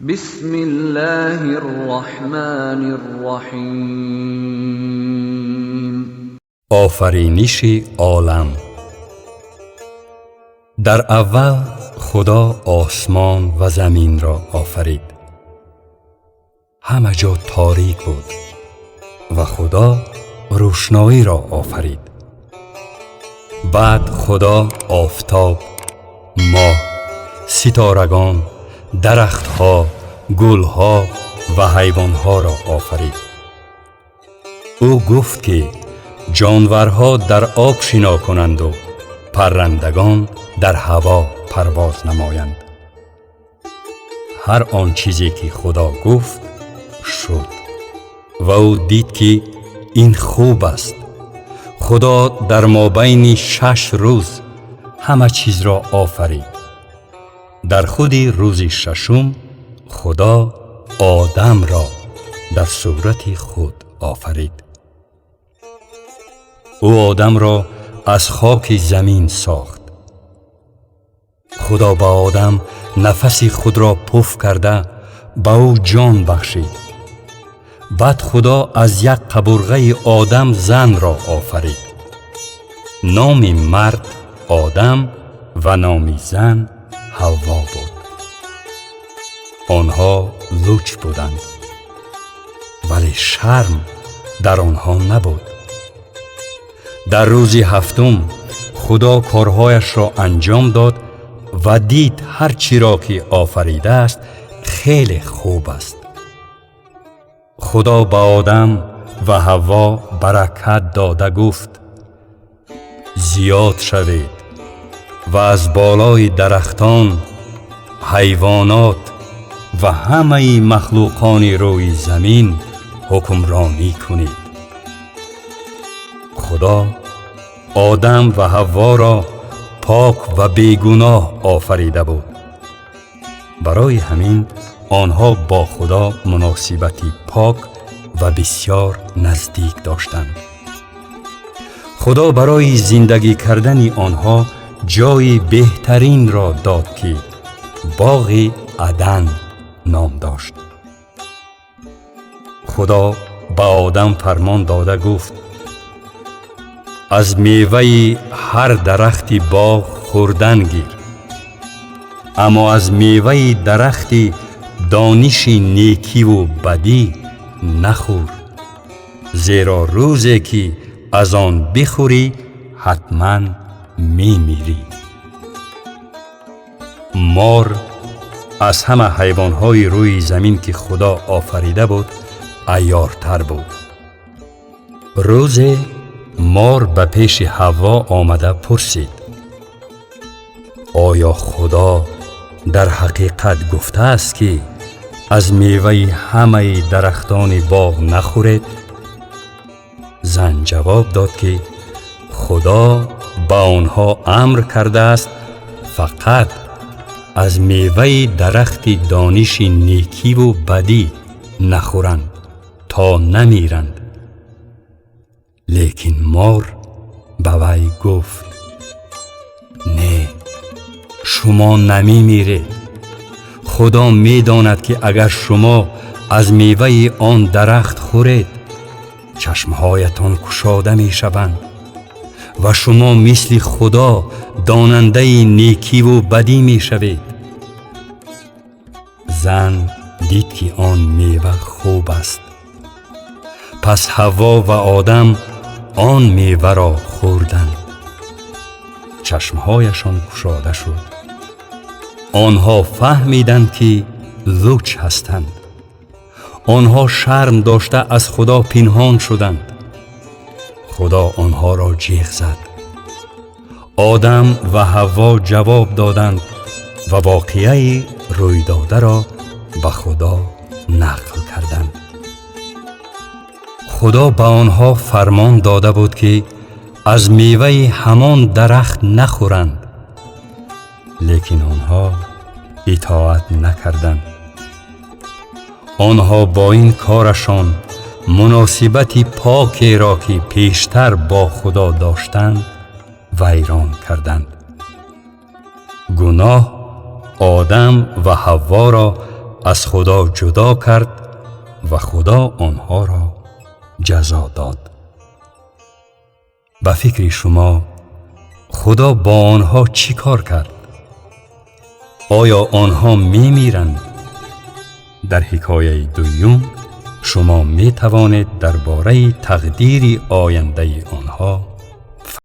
بسم الله الرحمن الرحیم. Офариниши олам. Дар аввал Худо осмон ва заминро офарид. Ҳама ҷо торик буд ва Худо рӯшноиро офарид. Баъд Худо офтоб, моҳ, ситорагон, дарахтҳо, гулҳо ва ҳайвонҳоро офарид. Ӯ гуфт, ки ҷонварҳо дар об шино кунанду паррандагон дар ҳаво парвоз намоянд. Ҳар он чизе, ки Худо гуфт, шуд ва ӯ дид, ки ин хуб аст. Худо дар мобайни 6 рӯз ҳама чизро офарид. Дар худи рӯзи шашум Худо Одамро дар сурати худ офарид. Ӯ Одамро аз хоки замин сохт. Худо ба Одам нафаси худро пуф карда, ба ӯ ҷон бахшид. Баъд Худо аз як қабурғаи Одам занро офарид. Номи мард Одам ва номи зан Ҳавво буд. Онҳо луч буданд, вале шарм дар онҳо набуд. Дар рӯзи ҳафтум Худо корҳояшро анҷом дод ва дид, ҳар чиро ки офаридааст, хеле хуб аст. Худо ба Одам ва Ҳавво баракат дода гуфт: «Зиёд шавед ва аз болои дарахтон, ҳайвонот ва ҳамаи махлуқони рӯи замин ҳукмронӣ кунед». Худо Одам ва Ҳавворо пок ва бегуноҳ офарида буд. Барои ҳамин онҳо бо Худо муносибати пок ва бисьёр наздик доштанд. Худо барои зиндагӣ кардани онҳо ҷойи беҳтаринро дод, ки боғи Адан ном дошт. Худо ба Одам фармон дода гуфт: «Аз меваи ҳар дарахти боғ хӯрдан гир, аммо аз меваи дарахти дониши некиву бадӣ нахӯр, зеро рӯзе ки аз он бихӯрӣ, ҳатман мемирӣ». Мор аз ҳама ҳайвонҳои рӯи замин, ки Худо офарида буд, айёртар буд. Рӯзе мор ба пеши Ҳавво омада пурсид: «Оё Худо дар ҳақиқат гуфтааст, ки аз меваи ҳамаи дарахтони боғ нахӯред?» Зан ҷавоб дод, ки Худо ба онҳо амр кардааст фақат аз меваи дарахти дониши некиву бадӣ нахӯранд, то намиранд. Лекин мор ба вай гуфт: «Не, шумо намемиред. Худо медонад, ки агар шумо аз меваи он дарахт хӯред, чашмҳоятон кушода мешаванд ва шумо мисли Худо донандаи некиву бадӣ мешавед». Зан дид, ки он мева хуб аст. Пас Ҳавво ва Одам он меваро хӯрданд. Чашмҳояшон кушода шуд. Онҳо фаҳмиданд, ки луч ҳастанд. Онҳо шарм дошта, аз Худо пинҳон шуданд. Худо онҳоро ҷеғ зад. Одам ва Ҳавво ҷавоб доданд ва воқеаи рӯйдодаро ба Худо нақл карданд. Худо ба онҳо фармон дода буд, ки аз меваи ҳамон дарахт нахӯранд, лекин онҳо итоат накарданд. Онҳо бо ин корашон муносибати покеро, ки пештар бо Худо доштанд, вайрон карданд. Гуноҳ Одам ва Ҳавворо аз Худо ҷудо кард ва Худо онҳоро ҷазо дод. Ба фикри шумо, Худо бо онҳо чӣ кор кард? Оё онҳо мемиранд? Дар ҳикояи дуюм шумо метавонед дар бораи тақдири ояндаи онҳо